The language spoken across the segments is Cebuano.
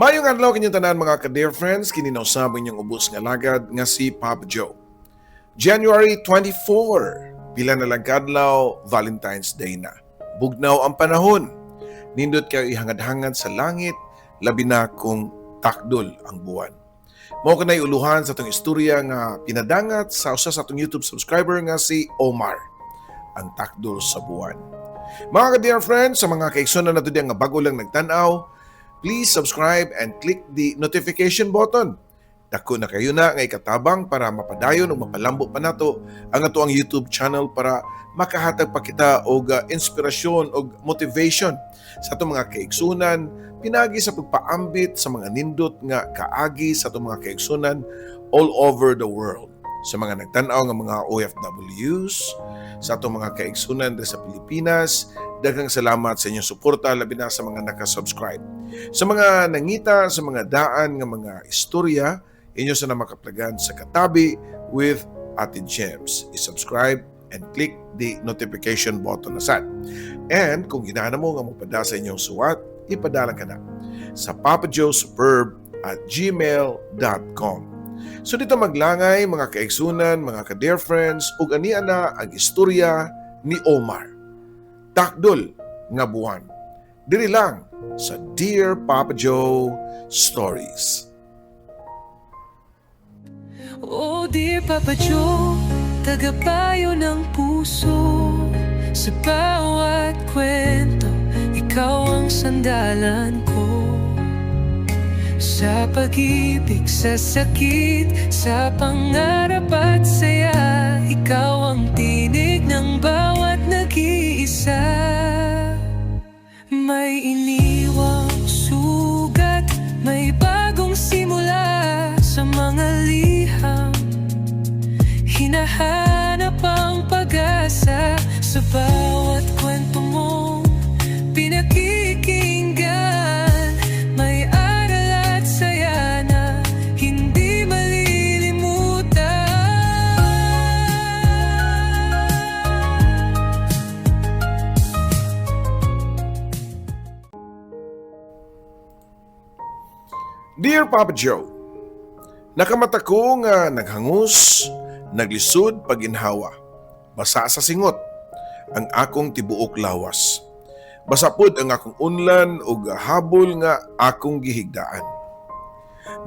Maayong adlaw kinyong tanan, mga ka-dear friends, kini na usab inyong ubos nga lagad nga si Papa Joe. January 24, pila na lang kadlaw, Valentine's Day na. Bugnaw ang panahon. Nindot kayo ihangad-hangad sa langit, labi na kung takdol ang buwan. Mao kanay uluhan sa atong istorya nga pinadangat sa usa sa atong YouTube subscriber nga si Omar, ang takdol sa buwan. Mga ka-dear friends, sa mga kaigsunan nato diyan nga bago lang nagtan-aw, please subscribe and click the notification button. Dako na kayo na nga ikatabang para mapadayon o mapalambo pa nato ang ato ang YouTube channel para makahatag pa kita og inspirasyon og motivation sa atong mga kaigsunan pinagi sa pagpaambit sa mga nindot nga kaagi sa atong mga kaigsunan all over the world. Sa mga nagtan-aw nga mga OFWs, sa atong mga kaigsunan diri sa Pilipinas, daghang salamat sa inyong suporta, labi na sa mga naka-subscribe. Sa mga nangita sa mga daan nga mga istorya, inyo sa na makaplagan sa Katabi with Ate James. I-subscribe and click the notification button na sad. And kung ginahan mo nga mopada sa inyong suwat, ipadala ka na sa papajoesuperb@gmail.com. So dito maglangay, mga kaigsunan, mga ka-dear friends, ug ania na ang istorya ni Omar. Takdol nga buwan. Diri lang sa Dear Papa Joe Stories. Oh dear Papa Joe, tagapayo ng puso. Sa bawat kwento, ikaw ang sandalan ko. Sa pag-ibig, sa sakit, sa pangarap at saya, ikaw ang tinig ng bawat nag-iisa. May iniwang sugat, may bagong simula. Sa mga liham, hinahanap ang pag-asa. Sa bawat kwento mong pinakikinggan, may aral at saya na hindi malilimutan. Dear Papa Joe, nakamata ko nga naghangus, naglisod paginhawa. Basa sa singot ang akong tibuok lawas. Basa pod ang akong unlan ug habol nga akong gihigdaan.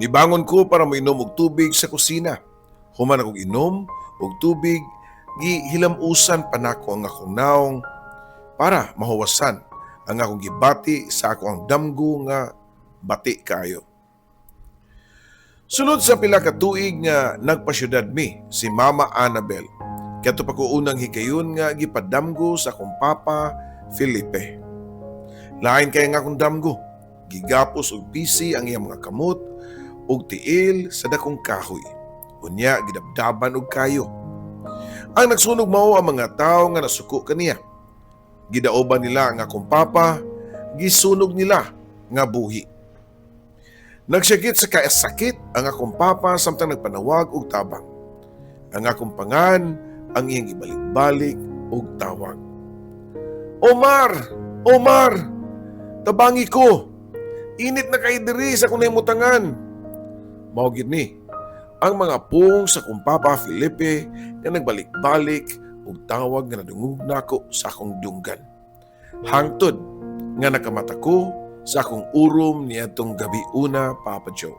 Nibangon ko para moinom og tubig sa kusina. Human akong inom og tubig, gihilamusan pa nako ang akong naong para mahuwasan ang akong gibati sa ako ang damgo nga bati kaayo. Sulod sa pila ka tuig nga nagpasyudad mi si Mama Annabel. Kadto pa ko unang higayon nga gipadamgo sa akong papa Felipe. Lain kay nga akong damgo. Gigapos og pisi ang iyang mga kamot ug tiil sa dakong kahoy. Unya gidabdaban og kayo. Ang nagsunog mao ang mga tawo nga nasuko kaniya. Gidaoban nila ang akong papa, gisunog nila nga buhi. Nagsakit sa kaasakit ang akong papa samtang nagpanawag og tabang. Ang akong pangan ang iyang ibalik-balik og tawag. "Omar! Omar! Tabangi ko! Init na kay diri sa akong nahimutangan." Mao gid ni ang mga pung sa akong papa Felipe nga nagbalik-balik og tawag nga nadungog nako sa akong dunggan. Hangtod nga nakamata ko sa akong urom niadtong gabi una, Papa Joe.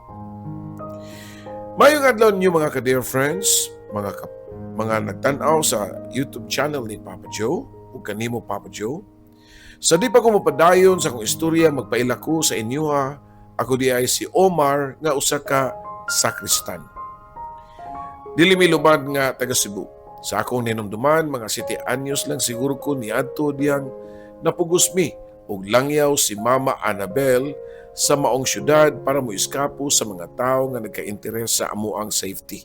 Maayong adlaw ninyo, mga ka-dear friends, mga nagtan-aw sa YouTube channel ni Papa Joe ug kanimo, Papa Joe. Sa di pa ko mapadayon sa akong istorya, magpaila ko sa inyoha. Ako di ay si Omar nga usa ka sakristan. Dili mi lumad nga taga Cebu. Sa akong ninumduman, mga 7 anyos lang siguro ko niadto diyang napugos mi og langyaw si Mama Annabel sa maong syudad para mo eskapo sa mga tao nga nagka-interes sa amuang safety.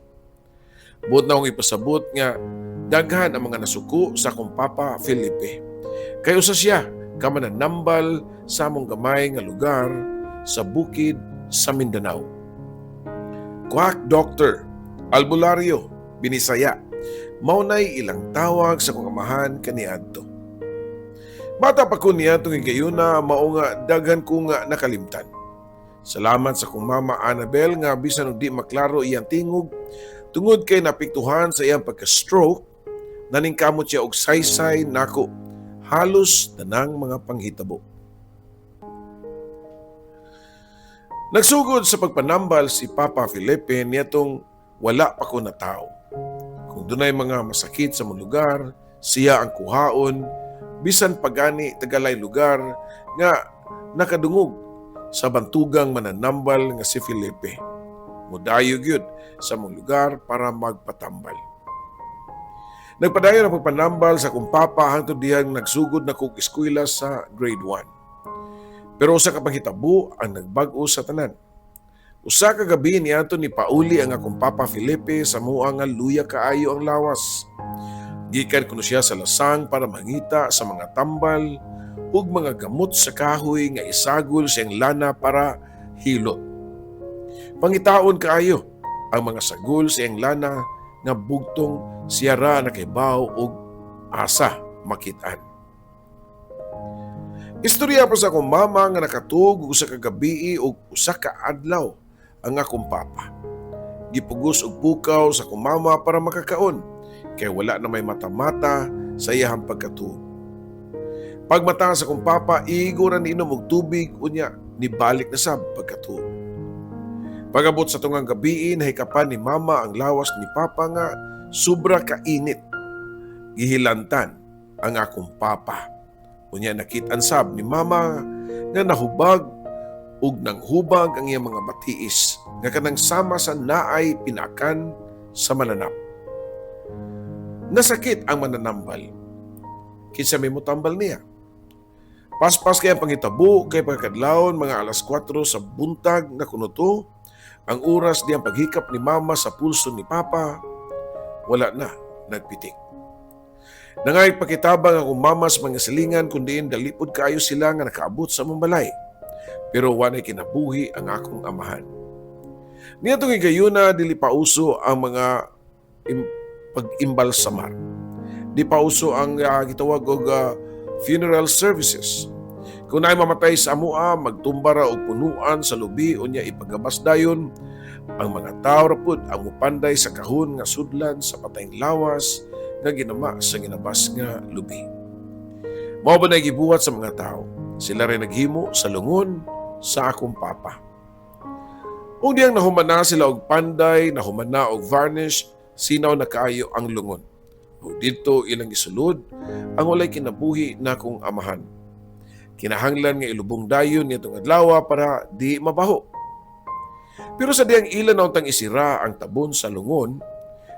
Buot na akong ipasabot nga daghan ang mga nasuko sa akong papa Felipe. Kay usa siya ka mananambal sa among gamay nga lugar sa bukid sa Mindanao. Quack doctor, albularyo, binisaya, mao nay ilang tawag sa akong amahan kaniadto. Bata pa ko niya itong higayuna, mao nga daghan ko nga nakalimtan. Salamat sa akong mama Annabel nga bisan og di maklaro iyang tingog tungod kay naapektuhan sa iyang pagka-stroke, naningkamot siya og saysay nako halos tanang mga panghitabo. Nagsugod sa pagpanambal si Papa Felipe niadtong wala pa ko natawo. Kung dunay mga masakit sa among lugar, siya ang kuhaon, bisan pagani tagalay lugar nga nakadungog sa bantugang mananambal nga si Felipe. Mudayo gyud sa among lugar para magpatambal. Nagpadayon ang pagpanambal sa akong papa hangtod dihang nagsugod na kog eskwela sa grade 1. Pero usa ka panghitabo ang nagbag-o sa tanan. Usa ka gabi niadto nipauli ang akong papa Felipe sa amoa nga luya kaayo ang lawas. Gikan kuno siya sa lasang para mangita sa mga tambal ug mga gamot sa kahoy nga isagol sa iyang lana para hilot. Pangitaon kaayo ang mga sagol sa iyang lana nga bugtong siya ra nakaibaw og asa makit-an. Istorya pa sa akong mama nga nakatug og usa ka gabii og usa ka adlaw ang akong papa. Gipugos og pukaw sa akong mama para makakaon kay wala na may mata-mata sa iyahang pagkatuog. Pagmata sa akong papa, igo ra niinom og tubig, unya nibalik na sab pagkatuog. Pag-abot sa tungang gabii, nahikapan ni mama ang lawas ni papa nga sobra kainit. Gihilantan ang akong papa. Unya nakit-an sab ni mama nga nahubag ug nanghubag ang iyang mga batiis nga kanang sama sa naay pinakan sa mananap. Nasakit ang mananambal. Kinsa may mutambal niya? Paspas kay ang panghitabo kay pagkadlawon mga alas 4 sa buntag na kuno to, ang oras diyang paghikap ni mama sa pulso ni papa, wala na nagpitik. Nangayog pakitabang akong mama sa mga silingan kung diin dalipod kaayo sila nga nakaabot sa among balay. Pero walay kinabuhi ang akong amahan. Niadtong higayuna, dili pa uso ang mga pag-imbalsamar. Di pa uso ang gitawag og funeral services. Kung naay mamatay sa amoa, magtumba ra og punuan sa lubi unya ipagabas dayon. Ang mga tao ra pud ang mupanday sa kahon nga sudlan sa patayng lawas nga ginama sa ginabas nga lubi. Mao ba na gibuhat sa mga tao? Sila rin naghimo sa lungon sa akong papa. Ug diyang nahuman na sila og panday, nahuman na og varnish, sinaw na kaayo ang lungon. Ug didto ilang gisulod ang walay kinabuhi na akong amahan. Kinahanglan nga ilubong dayon niadtong adlaw para di mabaho. Pero sa diyang ila na untang isira ang tabon sa lungon,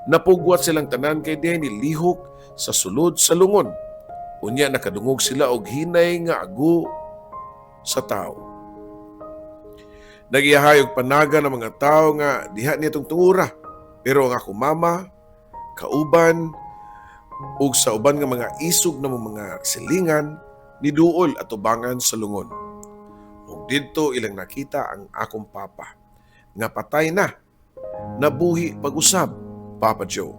napugwat silang tanan kay dihay nilihok sa sulod sa lungon. Unya nakadungog sila og hinay nga ago sa tao. Nagiyahay og panaga ng mga tao nga diha niya itong tungura. Pero ang ako mama, kauban, ug sa uban nga mga isog na mga silingan, niduol atubangan sa lungon. Ug didto ilang nakita ang akong papa, nga patay na, nabuhi pag-usab, Papa Joe.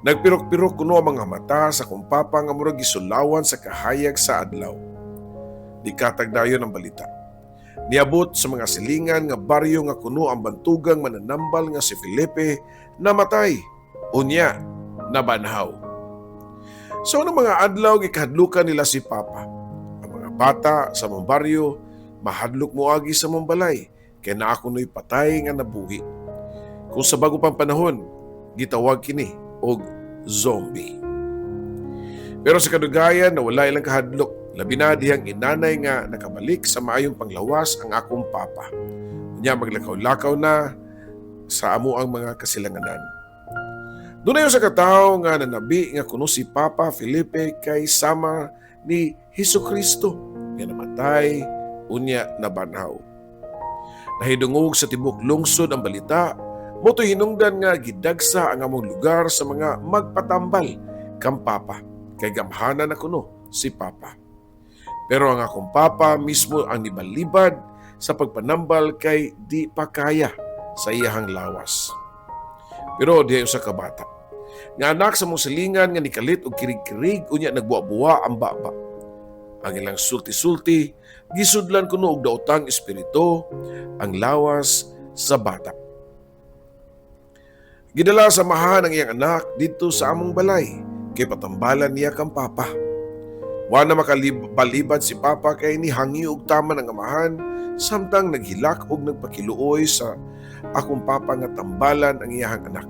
Nagpirok-pirok kuno ang mga mata sa akong papa nga murag gisulawan sa kahayag sa adlaw. Di katagdayon ang balita. Niabot sa mga silingan nga baryo nga kuno ang bantugang mananambal nga si Felipe namatay. Unya, nabanhaw. Sa unang mga adlaw, gikahadlukan nila si Papa. Ang mga bata sa among baryo, mahadlok moagi sa among balay, kay naa kuno'y patay nga nabuhi. Kung sa bago pang panahon, gitawag kini og zombie. Pero sa kadugayan, nawala ilang kahadlok. Labi na dihang inanay nga nakabalik sa maayong panglawas ang akong papa. Unya maglakaw-lakaw na sa amo ang mga kasilanganan. Dunay usa ka tawo nga nanabi nga kuno si Papa Felipe kay sama ni Hesus Kristo nga namatay unya nabanhaw. Nahidungog sa tibok lungsod ang balita, mao to'y hinungdan nga gidagsa ang among lugar sa mga magpatambal kang Papa, kay gamhanan na kuno si Papa. Pero ang akong Papa mismo ang nibalibad sa pagpanambal kay di pa kaya sa iyahang lawas. Pero dihay usa ka bata nga anak sa mong silingan nga nikalit og kirig-kirig unya nagbuwa-buwa ang baba. Ang ilang sulti-sulti Gisudlan kuno og daotang espiritu ang lawas sa bata. Gidala sa amahan ang iyang anak didto sa among balay kay patambalan niya kang papa. Wa na makalibad si papa kay nihangi og taman ang amahan samtang naghilak og nagpakiluoy sa akong papa nga tambalan ang iyahang anak.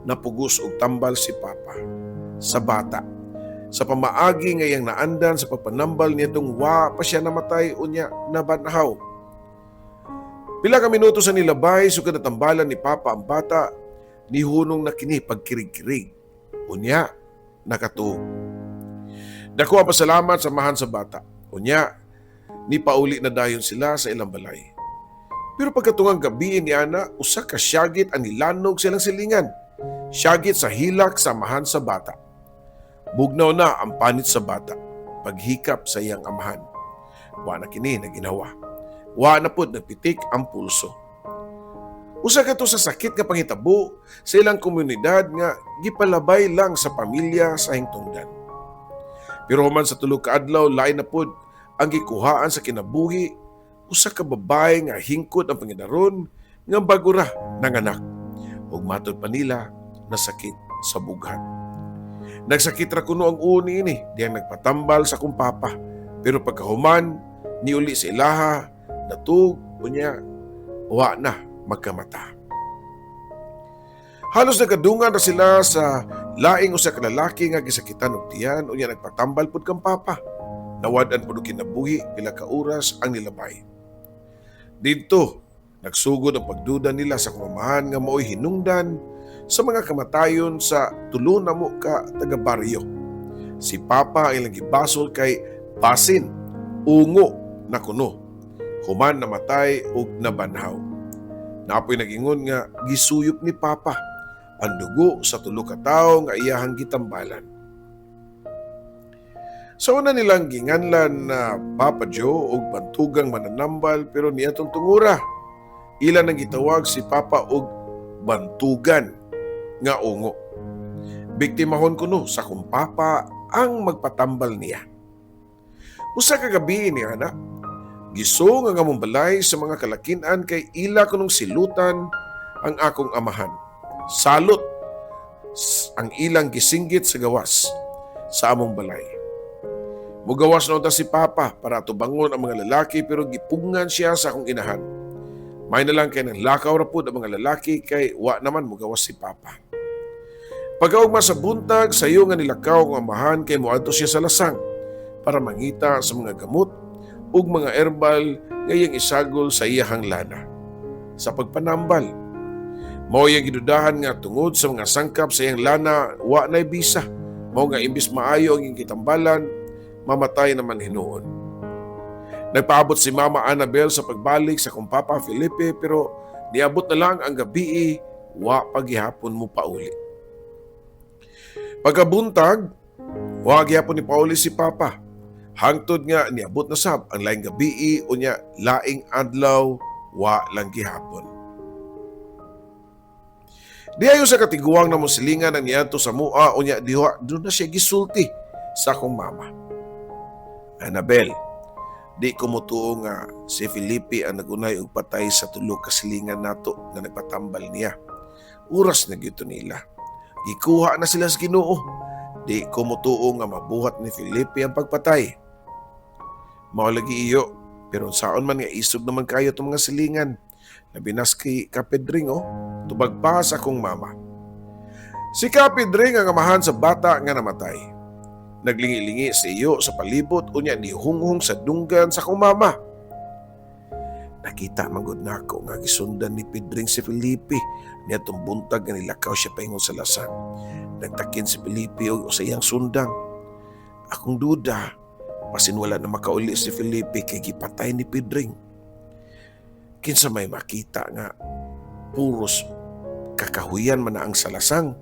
Napugos og tambal si papa sa bata sa pamaagi nga iyang naandan sa pagpanambal niyatong wa pa siya namatay unya nabanhaw. Pila ka minuto sa nilabay sukad natambalan ni papa ang bata, nihunong na kini pagkirig-kirig. Unya, nakatuog. Dako ang pasalamat sa amahan sa bata. Unya, nipauli na dayon sila sa ilang balay. Pero pagkatungang gabi ni ana, usa ka syagit ang nilanog sa ilang silingan. Syagit sa hilak sa amahan sa bata. Bugnaw na ang panit sa bata, paghikap sa iyang amahan. Wa na kini naginhawa. Wa na pud nagpitik ang pulso. Usa kato sa sakit nga panghitabo sa ilang komunidad nga gipalabay lang sa pamilya sa hingtungdan. Pero human sa tulo ka adlaw, lain na pud ang gikuhaan sa kinabuhi, usa ka babae nga hingkod ang pangidaron nga bago ra nanganak. Ug matod pa nila, nasakit sa bughat. Nagsakit ra kuno ang uni ini diyang nagpatambal sa akong papa. Pero pagkahuman niuli sa ilaha, natug, unya wa na magkamata. Halos nagkadungan na sila sa laing usa ka lalaki nga gisakitan og tiyan, unya nagpatambal pud kang papa. Nawad-an pud og kinabuhi pila ka oras ang nilabay. Didto nagsugod ang pagduda nila sa akong amahan nga maoy hinungdan sa mga kamatayon sa tulo namo ka taga-baryo. Si Papa ang ilang gibasol kay basin, ungo na kuno. Human namatay og nabanhaw. Naa poy nagingon nga gisuyop ni Papa ang dugo sa tulo ka tawo nga iyahang gitambalan. Sa una nilang ginganlan na Papa Joe og bantugang mananambal, pero niadtong tungura, ila nang gitawag si Papa og bantugan nga ungo. Biktimahon kuno sa akong papa ang magpatambal niya. Usa ka gabi ni ana, gisong ang among balay sa mga kalakinan kay ila kunong silutan ang akong amahan. Salot ang ilang gisinggit sa gawas sa among balay. Mugawas na unta si Papa para atubangon ang mga lalaki, pero gipugngan siya sa akong inahan. May na lang kay nang lakaw ra pud ang mga lalaki kay wa naman mugawas si Papa. Pagkaugma sa buntag, sayo nga nilakaw ang amahan kay moadto siya sa lasang para mangita sa mga gamot ug mga herbal nga iyang isagol sa iyahang lana sa pagpanambal. Mao iyang gidudahan nga tungod sa mga sangkap sa iyang lana wa nay bisa. Mao nga imbis maayo ang iyang gitambalan, mamatay naman hinuon. Nagpaabot si Mama Annabel sa pagbalik sa akong papa Felipe, pero niabot na lang ang gabi, wa pa gihapon mo pauli. Pagkabuntag, wa gihapon ni pauli si Papa. Hangtod nga niabot na sab ang laing gabi, unya laing adlaw wa lang gihapon. Diha usa ka tiguang na silingan ang niadto sa mua, unya diha doon na siya gisulti sa akong mama. "Annabel, di ko motuo nga si Felipe ang nagunay og patay sa tulo ka silingan nato nga nagpatambal niya. Oras na gyud to nila. Gikuha na sila sa Ginoo. Di ko motuo nga mabuhat ni Felipe ang pagpatay." "Mao lagi iyo, pero saon man nga isog naman kayo itong mga silingan. Labi na kay Kapedring oh," tubag pa sa akong mama. Si Kapedring ang amahan sa bata nga namatay. Naglingi-lingi sa iyo sa palibot, unya nihunghong sa dunggan sa akong mama. "Nakita man gud nako nga gisundan ni Pedring si Felipe niadtong buntag nga nilakaw siya paingon sa lasang. Nagtakin si Felipe og sa iyang sundang. Akong duda, basin wala na makauli si Felipe kay gipatay ni Pedring. Kinsa may makita nga puros kakahuyan man na ang salasang."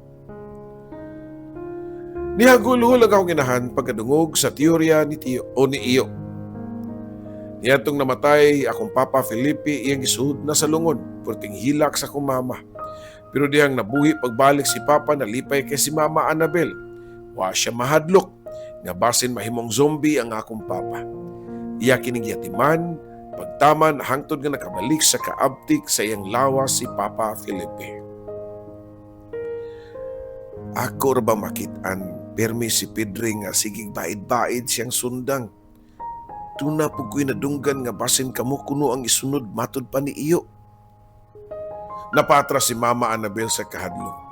Nihagulhol ang akong inahan pagkadungog sa teorya ni Tiyo o ni Iyo. Niadtong namatay akong papa Felipe, iyang gisuod na sa lungon, perting hilak sa akong mama. Pero dihang nabuhi pagbalik si Papa, nalipay kay si Mama Annabel. Wa siya mahadlok nga basin mahimong zombie ang akong papa. Iya kining giatiman, pagtaman hangtod nga nakabalik sa kaabtik sa iyang lawas si Papa Felipe. Ako ra ba makit-an permi si Pedring nga sigig baid-baid siyang sundang? Duna pud ko'y nadunggan nga basin kamo kuno ang isunod matud pa ni iyo. Napatras si Mama Annabel sa kahadlok.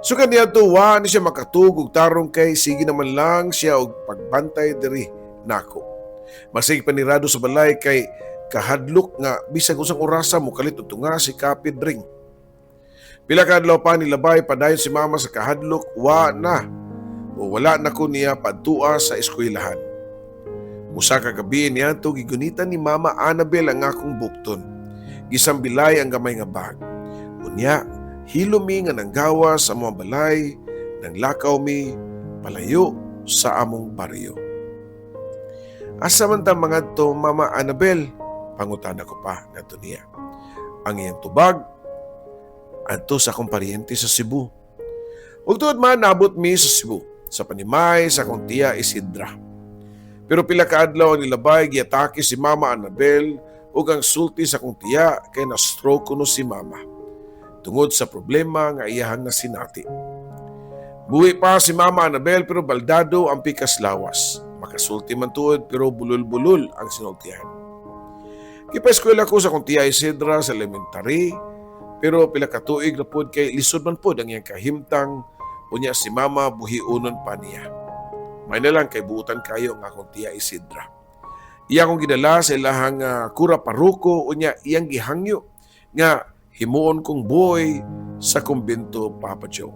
So kaniadto wa ni siya makatug og tarong kay sige naman lang siya og pagbantay diri nako. Masig panirado sa balay kay kahadlok nga bisag usang orasa mokalit og tunga si Ka Pedring. Pila ka adlaw pa nilabay, padayon si Mama sa kahadlok, wa na o wala na ko niya padtua sa eskwelahan. Usa ka gabi niadto, gigunitan ni Mama Annabel ang akong bukton. Gisambilay ang gamay nga bag. Unya, hilo mi nga nanggawa sa mga balay, nanglakaw mi palayo sa among baryo. "Asa man ta mangadto, Mama Annabel?" pangutana ko pa ngadto niya. Ang iyang tubag, "Adto sa akong paryente sa Cebu." Ug tuod man, naabot mi sa Cebu, sa panimay sa akong tiya Isidra. Pero pila ka adlaw ang nilabay, giatake si Mama Annabel ug ang sulti sa akong tiya kay na stroke kuno si Mama tungod sa problema nga iyahang nasinati. Buhi pa si Mama Annabel pero baldado ang pikas lawas. Makasulti man tuod pero bulol-bulol ang sinultihan. Gipaeskwela ko sa akong tiya Isidra sa elementary, pero pila ka tuig na pod kay lisod man pod ang iyang kahimtang, unya si Mama buhiunon pa niya. May na lang kay buutan kayo ang akong tiya Isidra. Iya akong gidala sa ilahang kura paroko, unya iyang gihangyo nga himuon kong boy sa kumbento, Papa Joe.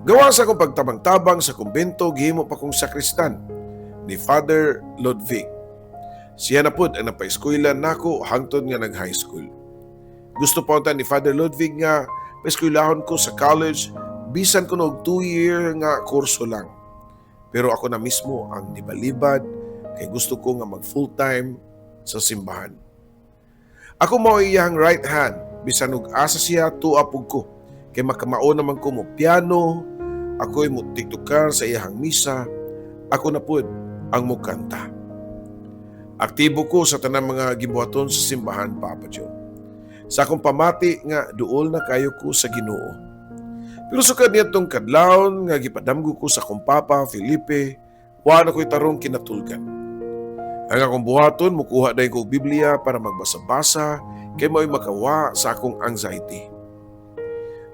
Gawa sa akong pagtabang-tabang sa kumbento, gihimo pa kong sakristan ni Father Ludwig. Siya na pud ang napaeskwela nako hangtod nga nag-high school. Gusto pa unta ni Father Ludwig nga paeskwelahon ko sa college bisan kuno og 2 year nga kurso lang. Pero ako na mismo ang nibalibad kay gusto ko nga mag full time sa simbahan. Ako mao iyang right hand, bisan og asa siya, tua pug ko. Kay makamao naman ko mo piano, ako'y mo tiktukar sa iyahang misa, ako na pud ang mukanta. Aktibo ko sa tanang mga gibuhaton sa simbahan, Papa Joe. Sa akong pamati nga duol na kayo ko sa Ginoo. Pero sukad niadtong kadlawon nga gipadamgo ko sa akong papa, Felipe, wa na ko'y tarong kinatulgan. Ang akong buhaton, mukuha dayon ko og Biblia para magbasa-basa kay mao'y makawa sa akong anxiety.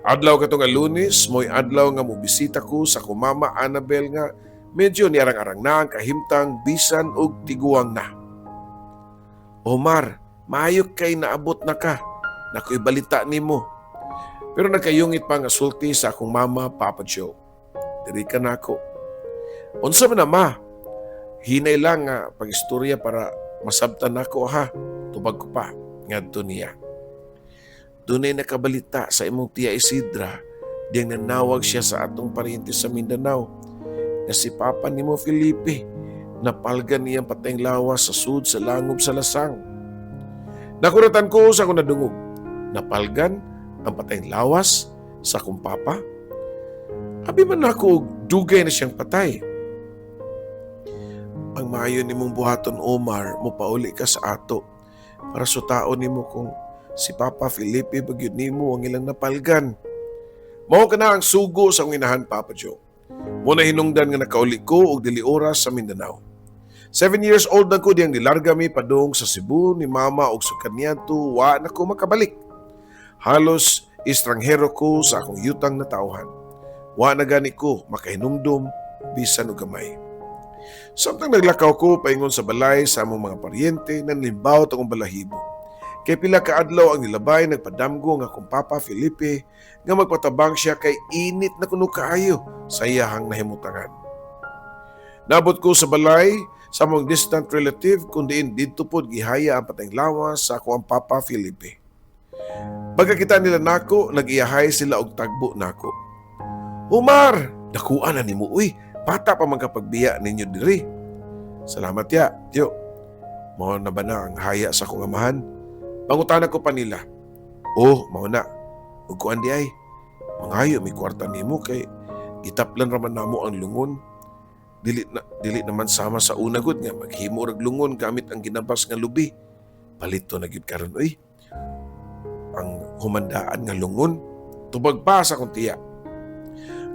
Adlaw katong nga Lunes, mo'y adlaw nga mobisita ko sa akong mama Annabel nga medyo niarang-arang na ang kahimtang bisan og tiguang na. "Omar, maayo kay naabot na ka. Nako'y balita nimo." Pero nagkayungit pa nga sulti sa akong mama, Papa Joe. "Diri ka nako." "Unsa man na, Ma?" "Hinay lang nga pag-istorya para masabtan nako ha," tubag ko pa ngadto niya. "Dunay nakabalita sa imong tiya Isidra diyang nanawag siya sa atong paryente sa Mindanao nga si Papa nimo Felipe napalgan niyang patayng lawas sa sud sa langob sa Lasang." Nakuratan ko sa akong nadungog. Napalgan ang patayng lawas sa akong papa? Abi man nako og dugay na siyang patay. "Ang maayo nimong buhaton, Omar, mopauli ka sa ato para sutaon nimo kung si Papa Felipe ba gyud nimo ang ilang napalgan." Mao kana ang sugo sa akong inahan, Papa Joe. Mao na hinungdan nga nakauli ko og dili oras sa Mindanao. 7 years old na ko diyang nilarga mi padung sa Cebu ni Mama og sukad niadto wa na ko makabalik. Halos estranghero ko sa akong yutang natawhan. Wa na gani ko makahinumdum bisan og gamay. Samtang naglakaw ko paingon sa balay sa among mga paryente, nanlimbawot akong balahibo. Kay pila ka adlaw ang nilabay, nagpadamgo ang akong papa Felipe nga magpatabang siya kay init na kuno kaayo sa iyahang nahimutangan. Nabot ko sa balay sa among distant relative kung diin didto pod gihaya ang patayng lawas sa ako ang papa Felipe. Pagkakita nila nako, nag-iyahay sila og tagbo nako. "Umar, dakuan na nimo uy. Bata pa man kapagbiya ninyo diri." "Salamat ya, tiyo." "Mao na ba na ang haya sa akong amahan?" pangutana ko pa nila. "Oh, mao na. Ug kuan di ay. Mangayo mi kwarta nimo kay gitaplan raman namo ang lungon." Dili na, dili naman sama sa una gud nga maghimo rag lungon gamit ang ginabas nga lubi. Palito na gyud karon oy. Ang humandaan nga lungon tubag pa sa akong tiya.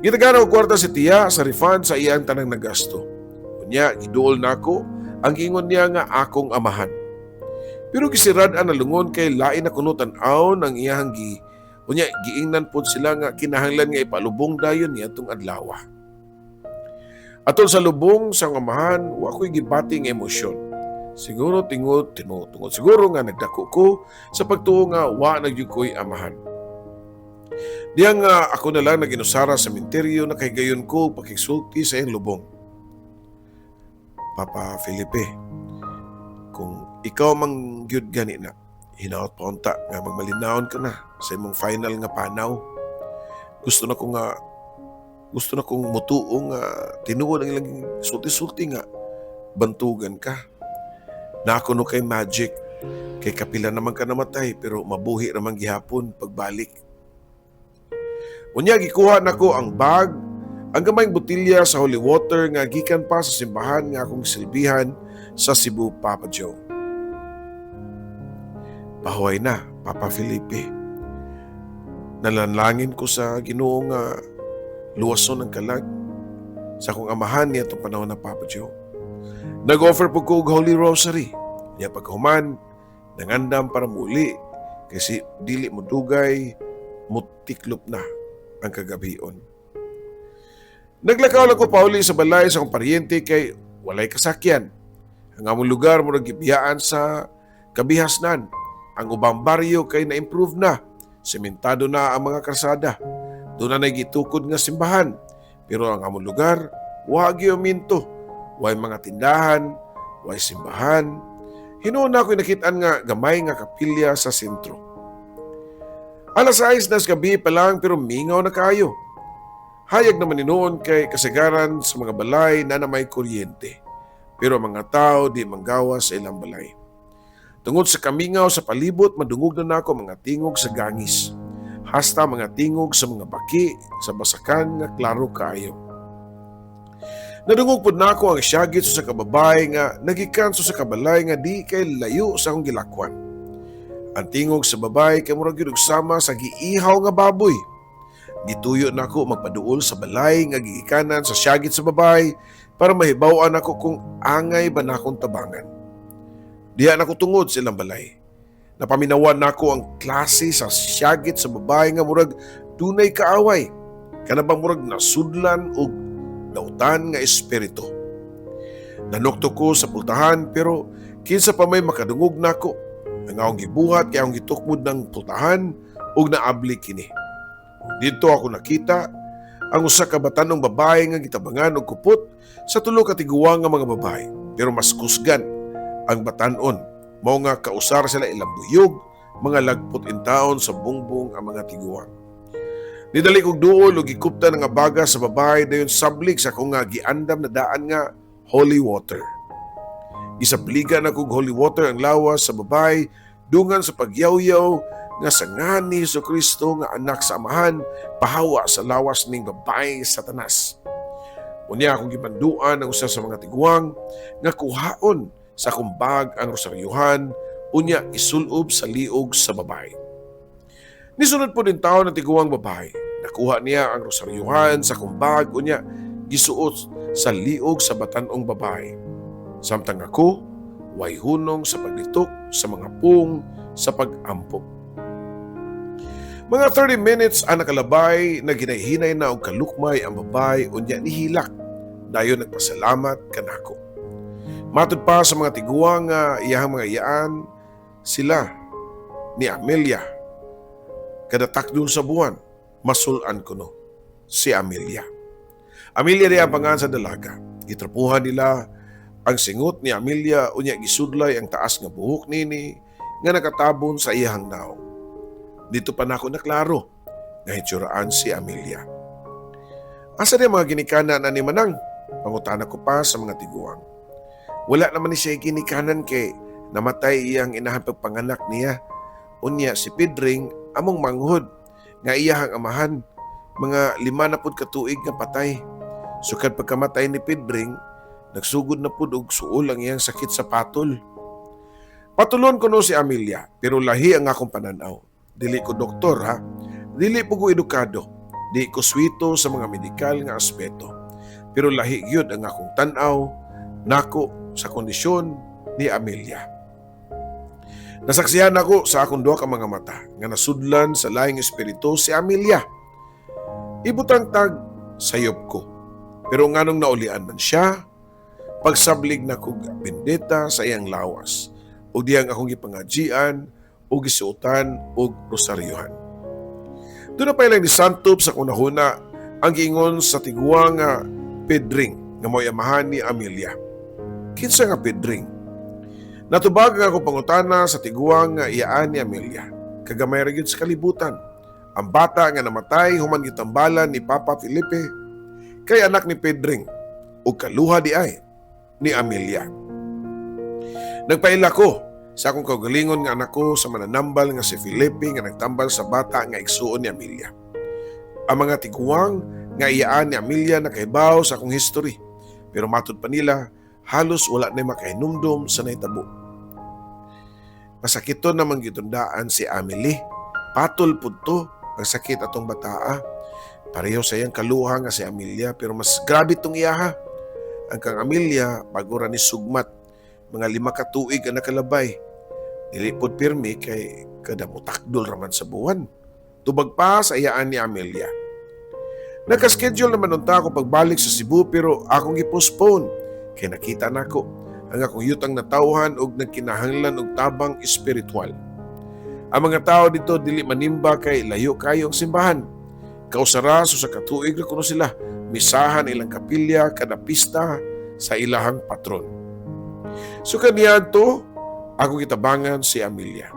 Gitagaan og kwarta si tiya sa refund sa iyang tanang nagasto. Unya giduol nako ang giingon niya nga akong amahan. Pero gisirad ang lungon kay lain na kuno tan-awon ang iyang gi unya giingnan pod sila nga kinahanglan nga ipalubong dayon niadtong adlaw. Atol sa lubong sa amahan, wa ko'y gibati nga emosyon. Siguro tingod tungod siguro nga nagdako ko sa pagtuo nga wa na gyud ko'y amahan. Diya nga ako na lang naginusara sa sementeryo, nakahigayon ko pakigsulti sa iyang lubong. "Papa Felipe, kung ikaw mang gyud gani na, hinaot pa unta nga magmalinawon ka na sa imong final nga panaw. Gusto na kong mutuo nga tinuod ang ilang sulti-sulti nga bantugan ka. Na ako no kay magic, kay kapila naman ka namatay pero mabuhi raman gihapon pagbalik." Unya gikuha nako ang bag, ang gamayng botilya sa holy water nga gikan pa sa simbahan nga akong silbihan sa Cebu, Papa Joe. "Pahuway na, Papa Felipe. Nalanlangin ko sa Ginoo nga luwason ang kalag sa akong amahan niya itong panahon na, Papa Joe." Nag-offer po ko og Holy Rosary. Niya paghuman, nangandam para muli kasi dili mo dugay, mutiklop na ang kagabion. Naglakaw lang ko pauli sa balay sa akong paryente kay walay kasakyan. Ang among lugar mo gibiyaan sa kabihasnan. Ang ubang baryo kay na-improve na. Sementado na ang mga karsada. Doon na gitukod nga simbahan. Pero ang among lugar, wa minto. Way mga tindahan, way simbahan. Hinuon na ako nakitaan nga gamay nga kapilya sa sentro. Alas 6 na sa gabi pa lang pero mingaw na kayo. Hayag naman ni noon kay kasagaran sa mga balay na may kuryente. Pero ang mga tao di manggawa sa ilang balay. Tungod sa kamingaw sa palibot, madungog na nako mga tingog sa gangis. Hasta mga tingog sa mga baki sa basakan nga klaro kaayo. Nadungog pud nako ang syagit sa kababay nga nagikan sa kabalay nga di kay layo sa akong gilakwan. Ang tingog sa babay kay murag gyud og sama sa giihaw nga baboy. Gituyo nako magpaduol sa balay nga gigikanan sa syagit sa babay para mahibaw-an ako kung angay ba nakong tabangan. Diha nako tungod sa ilang balay. Napaminawan nako ang klase sa syagit sa babay nga murag dunay kaaway. Kana bang murag nasudlan og dautan nga espiritu. Nanukto ko sa pultahan pero kinsa pa may makadungog nako. Ang akong gibuhat kay akong gitukmod ng pultahan ug naabli kini. Dito ako nakita ang usa ka batanong babae nga gitabangan og kupot sa tulo ka tiguang nga mga babae. Pero mas kusgan ang batanon. Mao nga kausar sila ilang buyog, mga lagpot in taon sa bungbong ang mga tiguang. Nidali kog duol ug gikuptan ang abaga sa babae, dayon sablig sa akong nga giandam na daan nga holy water. Gisabligan ako og holy water ang lawas sa babae dungan sa pagyawyaw nga sa ngalan ni Hesus Kristo nga anak sa Amahan, pahawa sa lawas ning babae, Satanas. Unya akong gimanduan ang usa sa mga tiguang nga kuhaon sa akong bag ang rosaryuhan, unya isulob sa liog sa babae. Nisunod po din taon ang tiguang babae. Nakuha niya ang rosaryuhan sa akong bag, unya gisuot sa liog sa batanong babae. Samtang ako, way hunong sa paglitok sa mga pung sa pag-ampo. Mga 30 minutes ang nakalabay na ginahinay na og kalukmay ang babae, unya nihilak. Dayon nagpasalamat kanako. Matud pa sa mga tiguang nga iyahang mga iyaan sila ni Amelia. Kada takdon sa buwan, masulan kuno si Amelia. Amelia diay ang pangalan sa dalaga. Gitrapuhan nila ang singot ni Amelia, unya gisudlay ang taas nga buhok nini nga nakatabon sa iyahang naong. Dito pa nako naklaro nga hitsuraan si Amelia. "Asa di mga ginikanan ni Manang?" Pangutana ko pa sa mga tiguang. "Wala naman ni siya ginikanan kay namatay iyang inahan pagpanganak niya. Unya si Pedring among manghod nga iyahang amahan, mga 5 na pud ka tuig nga patay. Sukad pagkamatay ni Pedring, nagsugod na pud og suol ang iyang sakit sa patol. Patulon ko no si Amelia, pero lahi ang akong pananaw. Dili ko doktor ha, dili po ko edukado, di ko swito sa mga medikal nga aspeto. Pero lahi gyud ang akong tan-aw nako sa kondisyon ni Amelia. Nasaksihan ako sa akong duha ka mga mata nga nasudlan sa laing espiritu si Amelia. Ibutang tag sayop ko. Pero nganong naulian man siya, pagsablig na kog bendeta sa iyang lawas ug diyang akong gipangajian ug gisuotan og rosaryohan. Doon na pa ilang nisantop sa kunahuna ang giingon sa tiguang nga Pedring nga mo'y amahan ni Amelia. Kinsa nga Pedring? Natubag ang akong pangutana sa tiguang nga iyaan ni Amelia. Kagamay ra gyud sa kalibutan. Ang bata nga namatay human gitambalan ni Papa Felipe kay anak ni Pedring ug kaluha di ay ni Amelia. Nagpaila ko sa akong kaugalingon nga anak ko sa mananambal nga si Felipe nga nagtambal sa bata nga igsuon ni Amelia. Ang mga tiguang nga iyaan ni Amelia nakahibaw sa akong history, pero matud pa nila halos wala na makahinumdum sa nahitabo. Masakiton naman gitundaan si Amelie. Patol pud to ang sakit atong bataa. Pareho sa iyang kaluha nga si Amelia, pero mas grabe tong iyaha. Ang kang Amelia bago ra ni sugmat, mga 5 ka tuig ang nakalabay. Dili pod pirmi kay kada mutakdol raman sa buwan. Tubag pa sa iyaan ni Amelia. Nakaschedule naman unta ako pagbalik sa Cebu, pero akong gi-postpone kay nakita nako ang akong yutang natawhan og nagkinahanglan og tabang espiritual. Ang mga tao dito dili manimba kay layo kayo ang simbahan. Kausara so sa katuig ra kuno sila misahan ilang kapilya kada pista sa ilahang patron. So kaniadto ako gitabangan si Amelia.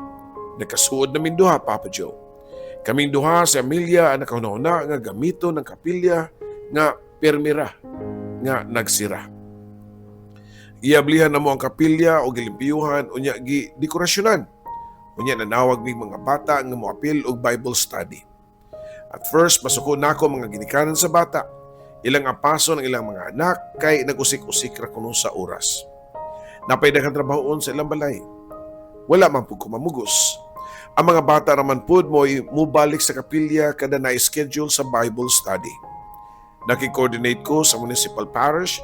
Nakasuod namin duha, Papa Joe. Kaming duha si Amelia ang nakahuna nga gamito ng kapilya nga permira nga nagsira. Giablihan na mo ang kapilya o gilimpiyuhan unya gi dekorasyonan. Unya nanawag mig mga bata nga moapil og Bible study. At first, masuko nako mga ginikanan sa bata. Ilang apaso ng ilang mga anak kay nag-usik-usik ra kuno sa oras. Napay daghang trabahoon sa ilang balay. Wala man pud ko mamugos. Ang mga bata raman pud mo'y mubalik sa kapilya kada na-schedule sa Bible study. Naki-coordinate ko sa municipal parish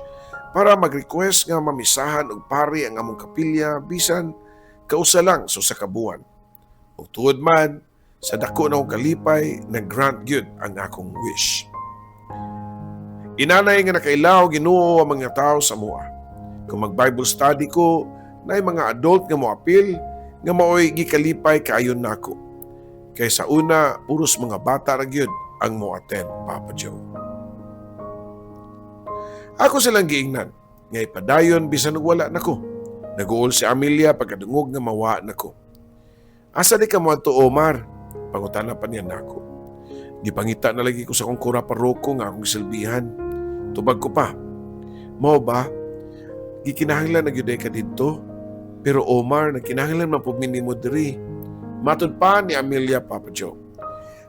para mag-request nga mamisahan og pari ang among kapilya bisan kausa lang so sa kabuan. Ug tuod man, sa dako na akong kalipay, nag-grant gyud ang akong wish. Inanay nga nakailaw Ginoo ang mga tao sa mua. Kung mag-Bible study ko, naay mga adult nga moapil nga maoy gikalipay kaayon nako. Kay sa una, puros mga bata ra gyud ang mo-attend, Papa Joe. Ako silang giingnan nga ipadayon bisan og wala nako. Naguol si Amelia pagkadungog nga mawa nako. "Asa di ka moadto, Omar?" Pangutana pa niya nako. Gipangita na lagi ko sa akong kura paroko nga akong gisilbihan. Tubag ko pa. "Mao ba? Gikinahanglan na gyud ka didto. Pero Omar, nagkinahanglan man pud mi nimo diri." Matud pa ni Amelia, Papa Joe.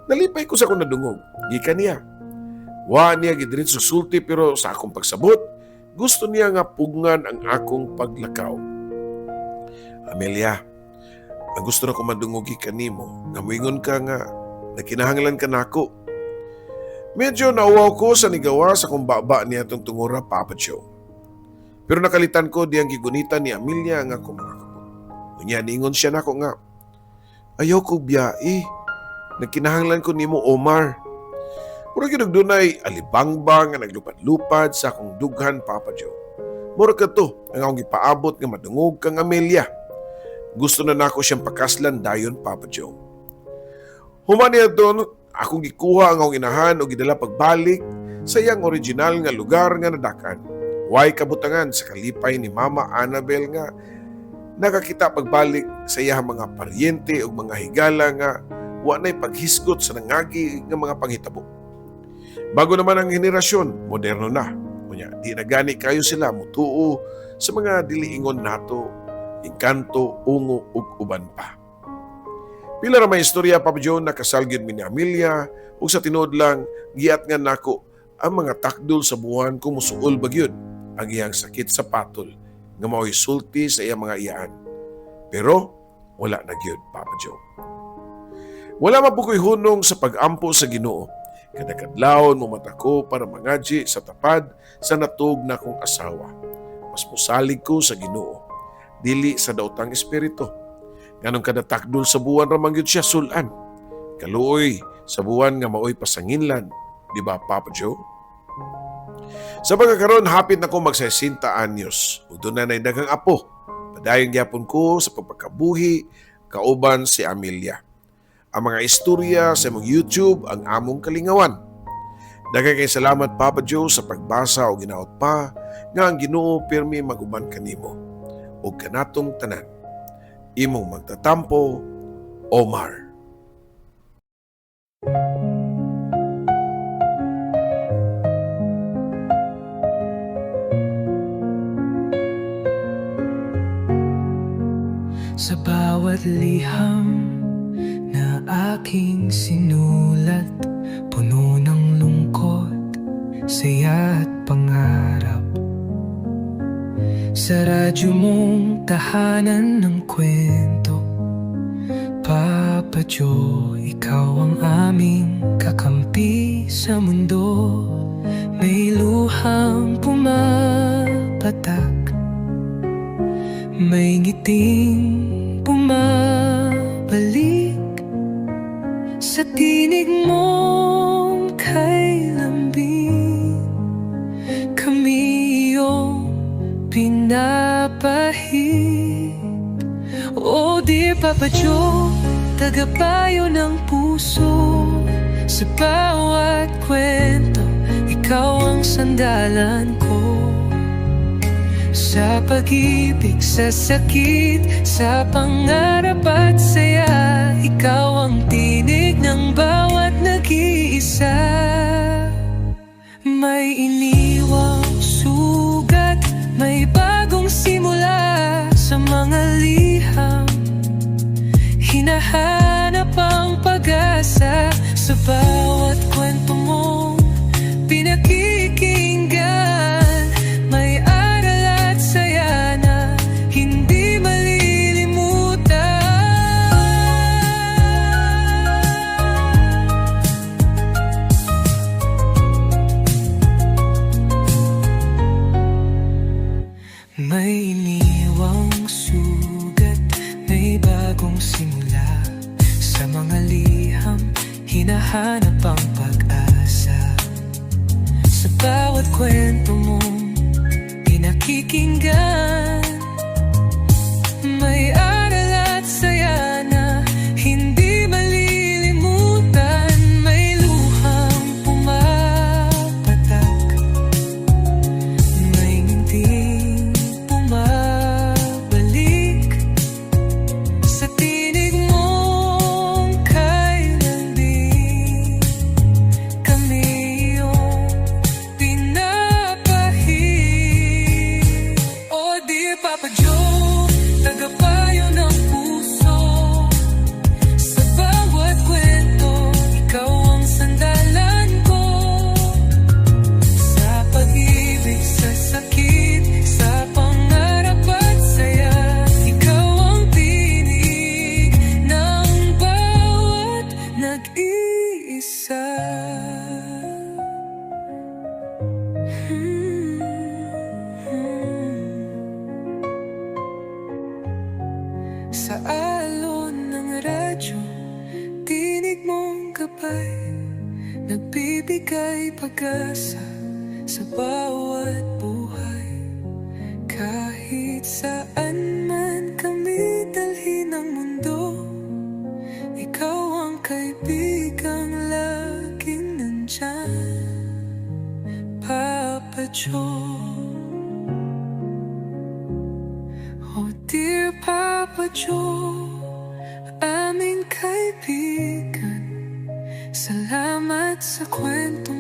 Nalipay ko sa akong nadungog. Gikan niya. Wa niya gidiretso sulti, pero sa akong pagsabot, gusto niya nga pugngan ang akong paglakaw. "Amelia, ang gusto na ko madungog gikan nimo, nga moingon ka nga nagkinahanglan ka nako." Medyo nauwaw ko sa nigawa sa kong baba niya itong tungura, Papa Joe. Pero nakalitan ko diyang gigunitan ni Amelia nga akong mga kamot. Unya ningon siya nako nga, "Ayaw ko biyai. Nagkinahanglan ko nimo, Omar." Mura gyud og dunay alibangbang nga naglupad-lupad sa akong dughan, Papa Joe. Mura kadto ang akong gipaabot nga madungog kang Amelia. Gusto na nako siyang pakaslan dayon, Papa Joe. Human niya doon, akong gikuha ang akong inahan o gidala pagbalik sa iyang original nga lugar nga nadakan. Way kabutangan sa kalipay ni Mama Annabel nga nakakita pagbalik sa iyang mga paryente ug mga higala nga wa na'y paghisgot sa nangagi nga mga panghitabo. Bago naman ang henerasyon, moderno na. Unya, di na gani kayo sila mutuo sa mga diliingon nato, engkanto, ungo ug uban pa. Pila ra may istorya, Papa Joe, nakasal gyud mi ni Amelia ug sa tinuod lang giat nga nako Ang mga takdol sa buwan kung musuol ba gyud ang iyang sakit sa patol nga mao'y sulti sa iyang mga iyaan. Pero wala na gyud, Papa Joe. Wala man ko'y hunong sa pag-ampo sa Ginoo. Kada kadlawon momata ko para mangadyi sa tapad sa natug na kong asawa. Mas musalig ko sa Ginoo, dili sa daotang espiritu. Nganong kada takdol sa buwan ra man gyud siya sulan. Kaluoy sa buwan nga maoy pasanginlan, di ba, Papa Joe? Sa pagkakaroon, hapit na ko mag 60 anyos. Ug duna na'y daghang apo. Padayon gyapon ko sa pagpakabuhi kauban si Amelia. Ang mga istorya sa imong YouTube ang among kalingawan. Daghan kay salamat, Papa Joe, sa pagbasa o ginaot pa nga ang Ginoo pirmi maguban kanimo ug kanatong tanan. Imong magtatampo, Omar. Sa bawat liham na aking sinulat, puno ng lungkot, saya at pangarap. Sa radyo mong tahanan ng kwento, Papa Joe, ikaw ang aming kakampi sa mundo. May luhang pumapatak, may ngiting bumabalik. Sa tinig mong kay lambing, kami iyong pinapahid. Oh dear Papa Joe, tagapayo ng puso. Sa bawat kwento, ikaw ang sandalan ko. Sa pag-ibig, sa sakit, sa pangarap at saya, ikaw ang tinig ng bawat nag-iisa. May iniwang sugat, may bagong simula. Sa mga liham, hinahanap ang pag-asa. Sa bawat kwento mong pinakikinggan, may aral at saya na hindi malilimutan. May iniwang sugat, may bagong simula. Sa mga liham, hinahanap ang pag-asa. Sa bawat kwento mong pinakikinggan, may aral at saya na hindi malilimutan. May luhang pumapatak, may ngiting bumabalik. Sa tinig mong kay lambing, kami iyong pinapahid. Oh dear Papa Joe, tagapayo ng puso. Sa bawat kwento, ikaw ang sandalan ko. Sa pag-ibig, sa sakit, sa pangarap at saya, ikaw ang tinig ng bawat nag-iisa. Sa alon ng radyo, tinig mong gabay, nagbibigay pag-asa sa bawat buhay. Kahit saan man kami dalhin ng mundo, ikaw ang kaibigang laging nandyan, Papa Joe. Oh dear Papa Joe, aming kaibigan, salamat sa kwento.